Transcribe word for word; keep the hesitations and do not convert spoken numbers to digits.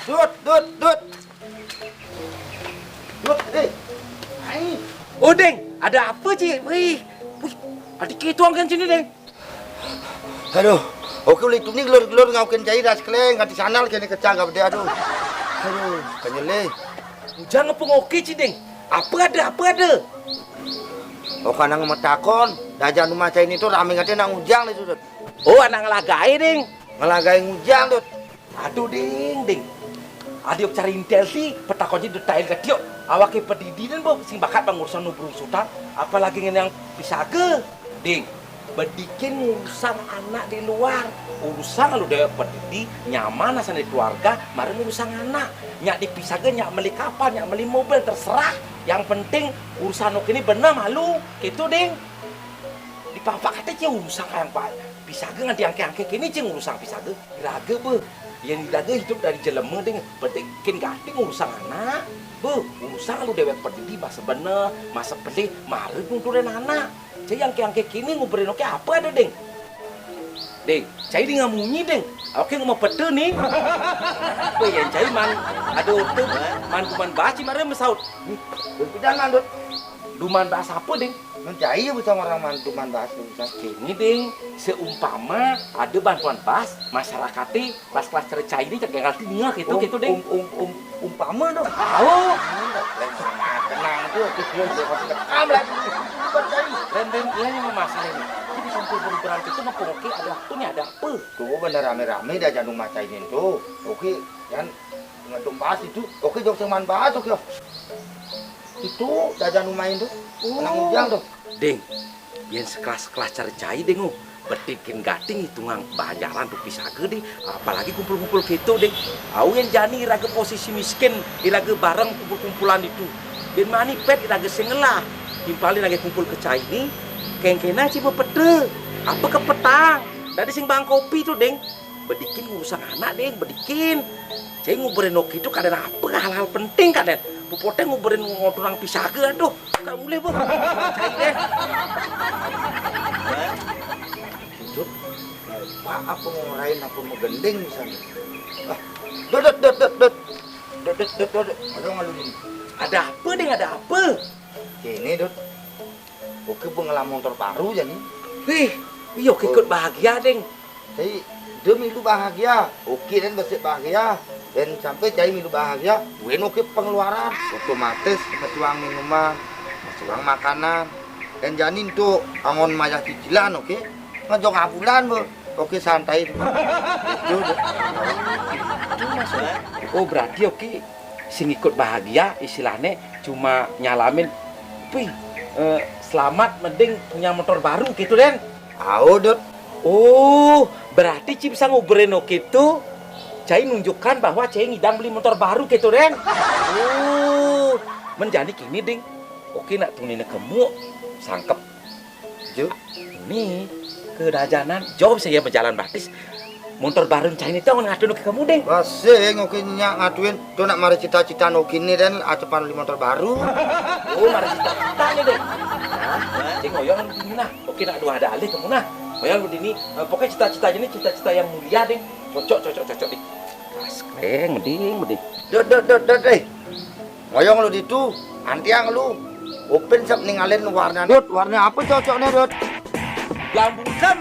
Dut, Dut, Dut. Dut, eh. Ai. Oh, Ding, ada apa, Cik? Wih, wih, ada ketuang kan sini, Ding. Aduh, oke, ulih tu ni gelur-gelur ngau ken cai das keleng, ati sandal kene kecang gak bede, aduh. Aduh, kenyele. Ujang apa ngoke, Cik, Ding? Apa ada, apa ada? Oke, nang metakon, dajan rumah cai ni tu rame ngate nang ujang ni tu, Dut. Oh, anak ngelagai, Ding. Ngelagai ngujang, Dut. Aduh, Ding, Ding. Adio cari intel ti, petakon je detail ke tiok. Awake pedidi dan bo sing bakat bang urusan nubrung sultan, apalagi ngen yang pisaga. Ding, bedikin urusan anak di luar. Urusan lu dewek pedidi, nyaman asal di keluarga, mari urusan anak. Nyak di pisaga, nyak meli kapal, nyak meli mobil, terserah. Yang penting urusan oke ini bener malu, gitu, Ding. Di papa kata je urusan kayak apa? Pisaga ngan diangke-angke kini je urusan pisaga. Raga be. Yang raga hidup dari jelema, Ding, penting kin ganti urusan anak. Be, urusan lu dewek pedidi masa bener, masa pelih, mara nunturin anak. Cai angke-angke kini nguberin oke apa ada, Ding? Ding, cai di ngamunyi, Ding. Oke, ngomong pete ni. Be, yang cai man, ada ote, man, man baci mara mesaut. Nih, berpidan mandut. Duman bahas apa, Ding? Mencai ya bisa orang mantu man bahas urusan. Kini, Ding, seumpama ada bantuan bahas, masyarakat di kelas-kelas cerca ini cek ngerti dengar gitu, um, gitu, Ding. Um, um, um, umpama dong. Tahu. Tenang itu, aku belum, belum masuk ke kam lagi. Bukan cai. Rem, rem, iya yang masalah ini. Jadi sampai berubah itu, mau oke, ada apa nih, ada apa? Tuh, bener rame-rame dah jantung maca ini tuh. Oke, kan ngetung bahas itu. Oke, jok seman bahas, oke. Itu jajan lumayan tuh. Anak ujang tuh. Ding, yang sekelas-kelas cari cai, Ding, oh. Betikin gating hitungan bajaran tuh pisaga, Ding. Apalagi kumpul-kumpul gitu, Ding. Au yang jani iraga posisi miskin, iraga bareng kumpul-kumpulan itu. Ben mani pet iraga sengelah. Timpalin lagi kumpul ke cai ini, kengkena cuma pete. Apa kepetang? Tadi sing bang kopi tuh, Ding. Bedikin urusan anak, Ding, bedikin. Cai nguberin oke itu kadang apa, hal-hal penting kadang. Puputnya nguberin ngoturang pisaga, aduh. Gak boleh, Bu. Cai deh. Hidup, mau apa, mau ngerain apa, mau gending misalnya. Ah, dot, dot, dot, dot, dot. Dot, dot, dot, dot, dot. Ada ngalun ini. Ada apa, Ding? Ada apa? Ini, Dot. Oke, pengelam motor baru jadi. Wih, iya, oke, ikut bahagia, Ding. Jadi, dia milu bahagia. Oke, dan besik bahagia. Dan sampai jadi milu bahagia, wen oke pengeluaran. Otomatis, mesuang minuman, mesuang makanan. Dan janin tuh angon mayah cicilan, oke? Ngejong abulan, Bu. Oke, santai. Itu, Bu. Itu maksudnya. Oh, berarti oke, sing ikut bahagia istilahnya cuma nyalamin, "Wih, eh, selamat, mending punya motor baru," gitu, Den. Au, Dot. Oh, berarti Ci bisa nguberin oke itu, Cai nunjukkan bahwa Cai ngidang beli motor baru gitu, Den. Oh, menjadi kini, Ding. Oke, nak tunine kemu, sangkep. Ju. Ini kedajanan, jauh bisa ya berjalan batis. Motor baru Cai ini tuh ngaduin ke kamu, Ding. Wah, sing oke nyak ngaduin. Tuh nak mari cita-cita oke ini, Den, acapan beli motor baru. Oh, mari cita-cita nih, Ding. Nah, Cai ngoyong lu dini nah. Oke, nak dua ada alih kamu nah. Ngoyong lu dini, eh, pokoknya cita-cita ini cita-cita yang mulia, Ding. Cocok, cocok, cocok, Ding. Mas, Ding, Ding, Ding. Dot, dot, dot, dot, eh. Ngoyong lu ditu, antiang lu. Upin sep ningalin warna. Dut, warna apa cocoknya, Dut? Lambu hitam.